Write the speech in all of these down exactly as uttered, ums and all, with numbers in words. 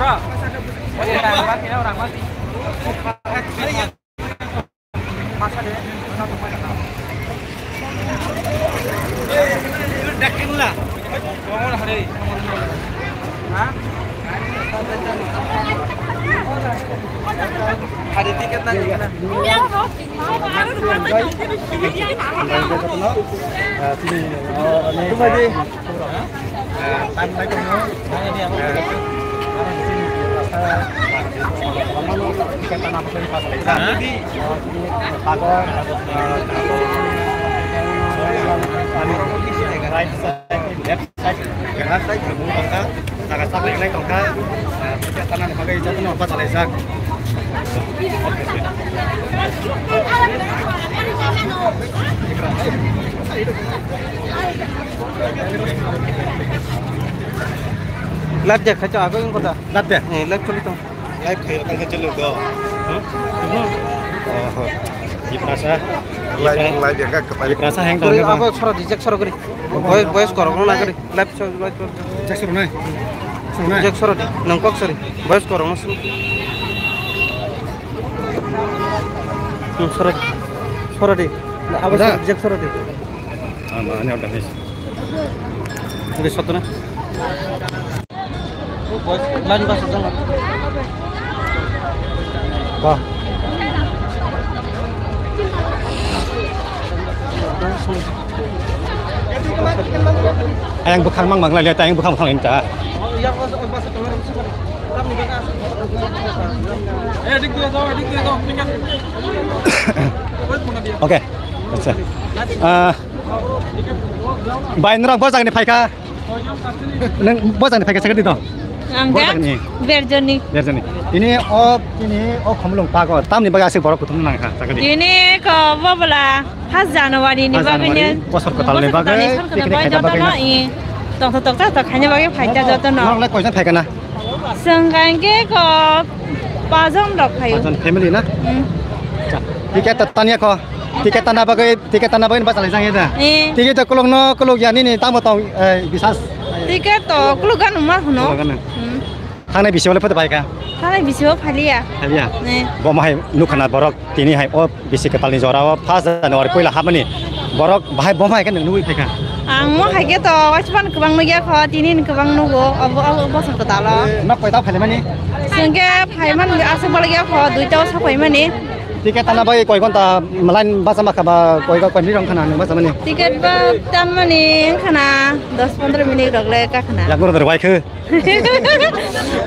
Right side, left side, keha side, rwmung tongkha, jaga chaplainai tongkha, ah, puja tanani bagwi jotono bachalaijak. Live de khaito ago wng kota. Live de? Eh, live choli tong. Live khayo tang khe chwlwk go. Hmm? Oho. Iprasa. Live, live yang kak kepai. Iprasa hang tong. Abo soro di, jack soro gri. Voice, voice korok no nagri. Live soro, live soro. Jack soro nai. Soro nai. Jack soro di. Nang kok sori. Voice korok no soro. Hmm, soro. Soro di. Abo soro, jack soro di. Ama ani order nis. Ini satu na. Line bus jalan. Bah. Ayang bukhang mang mang lai, ayang bukhang bukhang ini ta. Eh, dik dia tau, dik dia tau, tinggal. Oke. Acha. Ah, bai, norok bo jagani phaikha? Nang bo jagani phaikha, sakhe di to? Ang bo khe jagani? Berjoni. Berjoni. Ini o, ini o khomlong pago. Tamni bagwi aswk borok kuthum nangkha, sakhe di. Ini ko bo bwla first January ni bagwi ni. Bosor kwtal ni bagwi. Bosor kwtal ni sor kwtal picnic bai khaina bagwi jotono na? I tongthok tongthok khaina bagwi phaikha jotono. Norok lai koijon phaikha na? Chwng hwnkhe kok pajon rok phaio. Pajon family na? Hmm. Acha. Ticket ta tanya kho. Ticket tana bagwi, ticket tana bagwi bachalaijak ya da? Eh. Ticket to kuluk no kuluk ya nini tamo tong, eh, bisas. Ticket to kuluk ganu ma hwno. Kuluk ganu. Hmm. Thangnai bisi wale photo phaikha? Thangnai bisi o phaliya. Phaliya? Eh. Bo mahai nukha na borok. Tini hai o bisi kwtalni jora o first January puila hapmani borok bahai bo hai khe nwng nugwi phaikha? Ang mo hai khe to waispan kwbang nugya kho, tini ni kwbang nugo, obo, obo bosong kwtal o. Nok koi ta phaimani? Chwng khe phaiman aswk bal ya kho, duita o sa phaimani. Ticket tana bai koi ghonta line bacha ma kha ba koi ga koi minute rong khana nwng bacha mani? Ticket ba tanmani khana dos pondro minute rok le ka khana. Yak noro dor wai khe.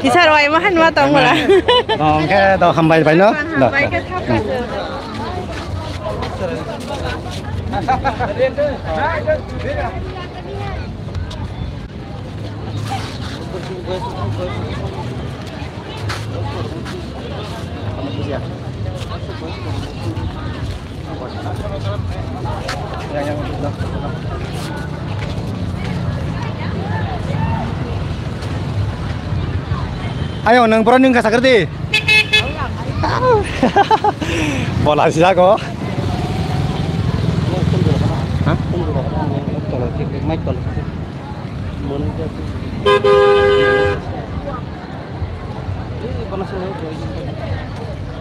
Kisa rwai ma hanma tong mala. Hwnkhe do hambai bai no. Hambai khe thap kha. Ayo, nwng borok nwng kasa kar di. Bola si jago. Ha?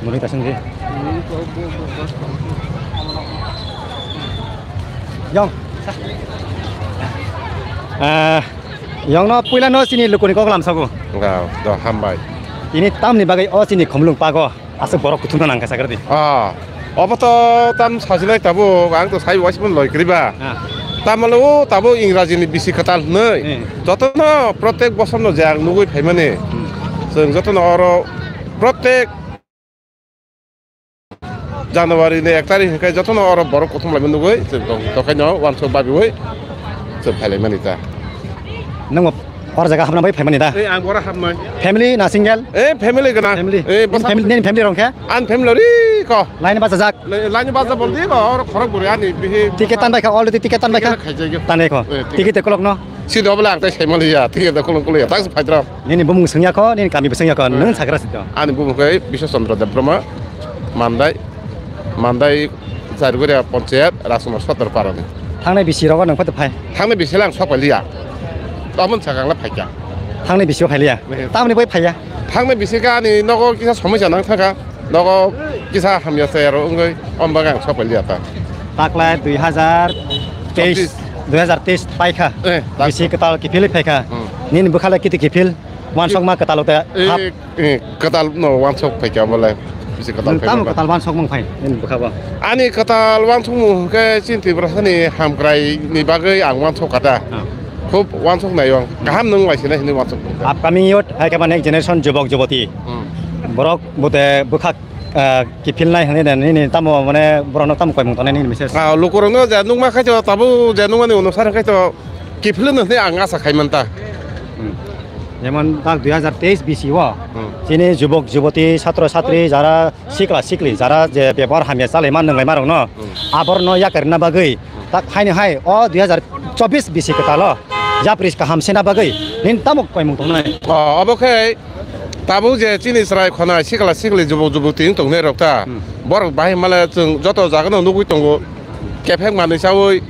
Mwnwi ta swngdi. Yong. Ah, yongno puila no chini lukuni kok lamsago. Ga, do hambai. Ini tamni bagwi o chini khumlung pago. Aswk borok kuthumna nangkha sakhe di. Ah, obo to tam sajilai tabuk, ang to sai waismani loi kwrwi ba. Ah. Tamalo o tabuk Ingraji ni bisi kwtal hwnwi. Hmm. Jotono protek bosorno je ang nugwi phaimani. Hmm. Chwng jotono oro protek January ni ek tarikh hwnkhe jotono oro borok kuthum laimani nugwi chwng tong, tongkhaino uansuk babiwi chwng phailaimani ta. Nwngo Hor jaga hapna bai phaimani da? Ei, ang bora hapnai. Family na single? Eh, family gana. Family. Eh, nini bwsa family, nini family rong khe? An family ri ko. Line bachajak? Lai-, line bacha boldi ko, or khorok buri ani bihi. Ticket tan bai kha, already ticket tan bai kha? Ticket khaijak. Tan bai kho. Eh, ticket. Ticket te kolok no? Si do bla ang tai sai mali ya, ticket da kolok kolok ya, tak phai dra. Nini bumung sengya kho, nini kami bo sengya kho, eh, nung sagra sito. Ani bumung khe Biswa Chandra Debbarma, Mandai. Mandai Jarguria Panchayat, Rajkumar Sodor Parani. Thangnai bisi rogo nang phato phai? Thangnai bisi lang sok phailiya. Tamon sakang la phaikya. Thangnai bisi o phailiya? Mehe. Tamoni bai phaiya? Thangna bisi khe ani nogo kisa somosya nang thangkha, nogo kisa hamya chaya rok wngwi, omo bagwi ang sok pailiya ta. Taklai dui hazar teis, Chobbish. Dui hazar teis paikha. Eh, tak. Bisi kwtal kiphilwi phaikha. Hmm. Nini bwkha le kiti kiphil, wansokma kwtal o te hap. Eh, eh, kwtal no wansok phaikha omo le. Bisi kwtal. Nwng tamo phaikha. Kwtal wansok mang phai, nini bwkha bo. Ani kwtal wansokmung hwnkhe chini Tiprasani hamkrai ni bagwi ang wansok kha da. Ah. Khub wansok nai ang. Kaham nwng lai sinai hinwi wansok. Upcoming youth, hai khe ba next generation, jubok juboti. Hmm. Borok bute bwkha, ah, kiphilnai hinwi nini tamo mane borokno tamo koimung tongnai nini message? Ah, lukurokno je nukma khai to tabuk je nukmani onusar khai to kiphilno hinwi ang asa khai manta. Hmm. Jemon tak dui hazar teis bisi o, hmm, chini jubok juboti, satro satri, jara sikla sikli, jara je bebhar hamya chalaima nwnglaima rokno, hmm, aborno yakarina bagwi, hmm, tak haino hai o dui hazar chobbish bisi kwtalo yapri kaham sena bagwi nini tamo koimung tongnai? O, obo khe tabuk je chini chwrai khonai sikla sikli jubok juboti wng tongnai rok ta, hmm, borok bahai male chwng joto jagano nugwi tongo, kephek manwi chawi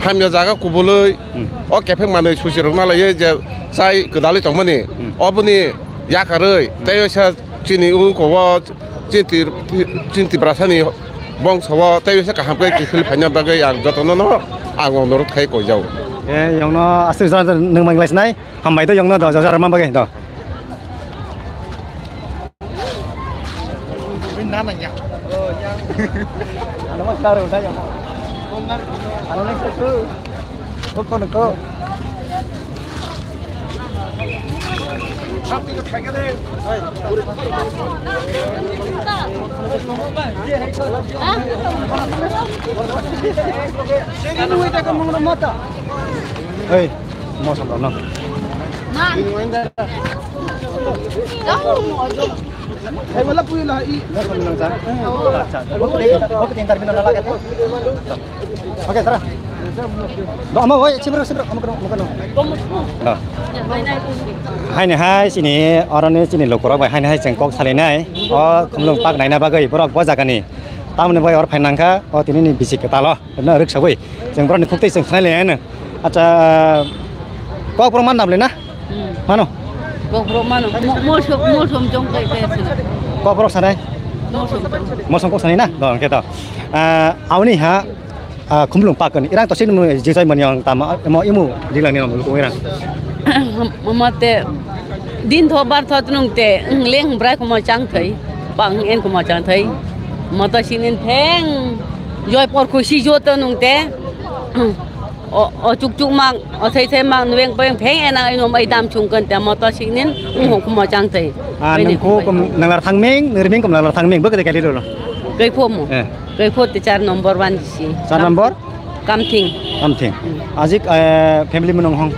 hamya jaga kubulwi, hmm, o kephek manwi susi rok nalaiwi je chai kwdalwi tongmani, hmm, oboni yakarwi, hmm, tei waisa chini ungko o chini, chini Tiprasani bongso o tei waisa kaham khe kiphil phaina bagwi ang jotono no ang onurodh khai koijao. E, yongno aswk jora jora nwng manglai sinai, hambai do yongno do jora jora man bagwi do. Hey, mosok rok no. Oke, sir. Do, ama, oi, sibro, sibro, ama kono, ama kono. Do. Haini hai chini, oroni chini lukurok bai haini hai cheng kok salinai. O khumlung pak naina bagwi borok bo jagani. Tamoni bai or phainangkha, o tini ni bisi kwtalo. No, rwksawi. Chwng borokni khuktwi chwng khwnai le ano. Acha, kokborok man nabli na? Hmm. Mano? Kokborok mano. Mo-, molsom, molsom jong kai kai sila. Kokborok sanai? Molsom jong. Molsom kok sanai na? Do, hwnkhe to. Ah, aoni ha, ah, khumlung pakon. Irang to sini mo jisai mani ang tama, mo imu dilang ni mo irang. Mate, din tho bar tho tunung te, leng brai ko mo chang thai. Pang en ko mo chang thai. Mo to sinin theng. Joi por khusi jo to nung te. O, o chuk chuk mang, o thei thei mang, nueng peng peng ena ino mai dam chung kan te mo to sik nin, ung hong kumo chang thei. Ah, nung ko kum nanglar thang meng, nirming kum nanglar thang meng, bwkha de kali lo. Kai pho mo. Eh. Kai pho te char number one si. Char number? Kamthing. Kamthing. Hmm. Ajik, eh, family menung hong.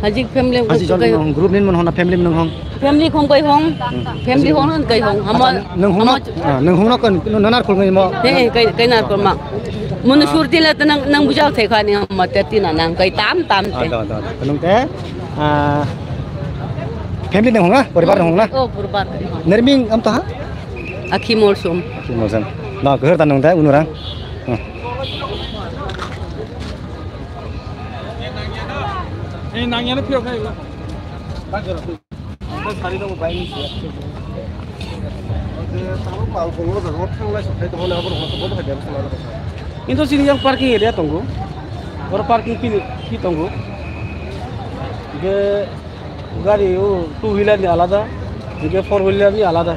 Ajik family. Ajik jon menung, group nin menung hong, family menung hong. Family khong kai hong. Hmm. Family hong kai hong. Hamo, acha, nung hong hamo nok, ah, nung hong nok kan, nung nanar khul ngai mo. He, he, kai, kai nar khul ma. Mun sur tila ta nang, nang bujau thai kha ni hamo te tina nang kai tam, tam te. Ah, da, da, da. Nung te, ah, family nung hong na, poribar nung hong na. Oh, poribar kai hong. Nerming am to ha? Akhi Molsom. Akhi Molsom. Na, ghar ta nung te, unurang. Hmm. Eh, nang yana phiyok khai. Kintu sini yang parking area tongo. Oro parking fee, fee tongo. Hingke gari o two wheeler ni alada, hingke four wheeler ni alada.